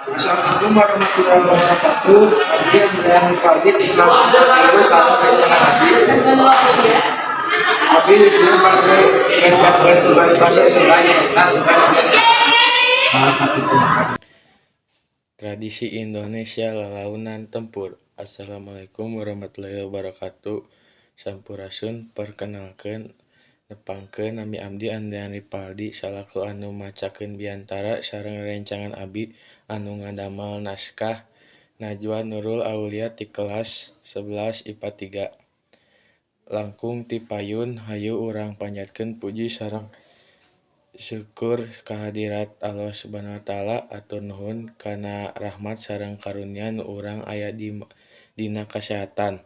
Assalamualaikum warahmatullahi wabarakatuh. Abdi Andrian Rifaldi di kelas 4 sareng rerencangan abdi. Abdi di sini bade ngerjakeun tugas bahasa Sunda, nyaeta tugas bahasa. Tradisi Indonesia lalaunan tempur. Assalamualaikum warahmatullahi wabarakatuh. Sampurasun, perkenalkeun, nepangkeun, nami abdi Andrian Rifaldi salaku anu macakeun biantara sareng rerencangan abi anu ngadamel naskah, Najwa Nurul Aulia ti kelas 11 IPA 3. Langkung ti payun, hayu urang panjatkeun puji sareng syukur kahadirat Allah Subhanahu wa Ta'ala. Hatur nuhun kana rahmat sareng karunia nu urang aya dina kasehatan.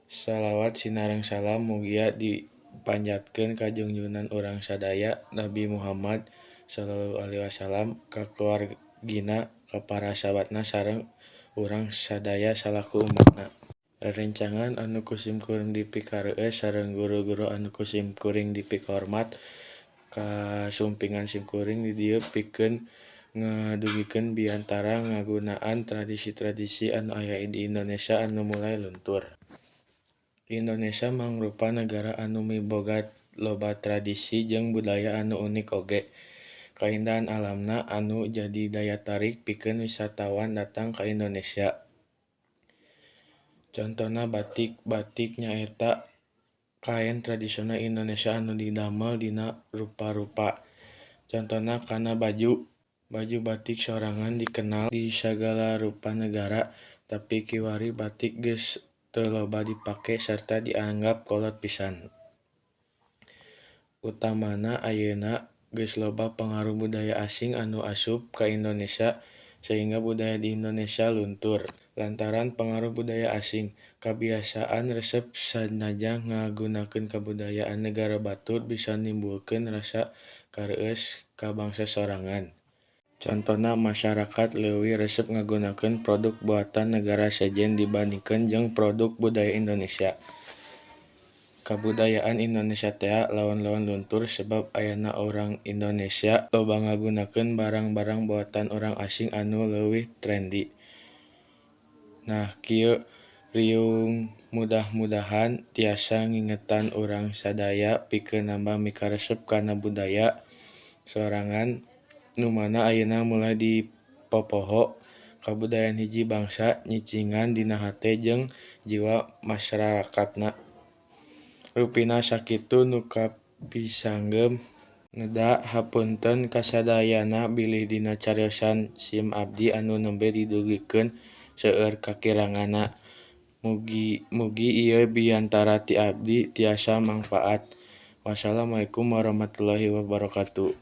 Salawat sinareng salam mugia dipanjatkeun ka junjungan urang sadaya, Nabi Muhammad shallallahu alaihi wasallam, ka kulawargina, ka para sahabatna, sareng urang sadaya salaku umatna. Rerencangan anu ku simkuring dipikareueus sareng guru-guru anu ku simkuring dipikahormat, kasumpingan simkuring di dieu pikeun ngadugikeun biantara ngagunaan tradisi-tradisi anu aya di Indonesia anu mulai luntur. Indonesia mangrupa nagara anu miboga loba tradisi jeung budaya anu unik oge. Kaindahan alamna anu jadi daya tarik pikeun wisatawan datang ka Indonesia. Contona batik, batik nyaeta kaen tradisional Indonesia anu didamel dina rupa-rupa. Contona kana baju. Baju batik sorangan dikenal di sagala rupa nagara, tapi kiwari batik geus teu loba dipake sarta dianggap kolot pisan. Utamana ayeuna geus loba pangaruh budaya asing anu asup ka Indonesia sehingga budaya di Indonesia luntur. Lantaran pangaruh budaya asing, kabiasaan resep sanajan ngagunakeun kabudayaan nagara batur bisa nimbulkeun rasa kareueus ka bangsa sorangan. Contona masyarakat leuwih resep ngagunakeun produk buatan nagara sejen dibandingkeun jeung produk budaya Indonesia. Kabudayaan Indonesia tea laon-laon luntur sebab ayeuna urang Indonesia loba ngagunakeun barang-barang buatan urang asing anu leuwih trendi. Nah, kieu riung mudah-mudahan tiasa ngingetan urang sadaya pikeun nambah mikaresep kana budaya sorangan nu mana ayeuna mulai dipopoho. Kabudayaan hiji bangsa nyicingan dina hate jeung jiwa masarakatna. Rupina sakitu nu kapisanggem neda hapunten kasadayana bilih dina cariosan sim abdi anu nembe didugikeun seueur kakiranganna. Mugi-mugi ieu biantara ti abdi tiasa mangpaat. Wassalamualaikum warahmatullahi wabarakatuh.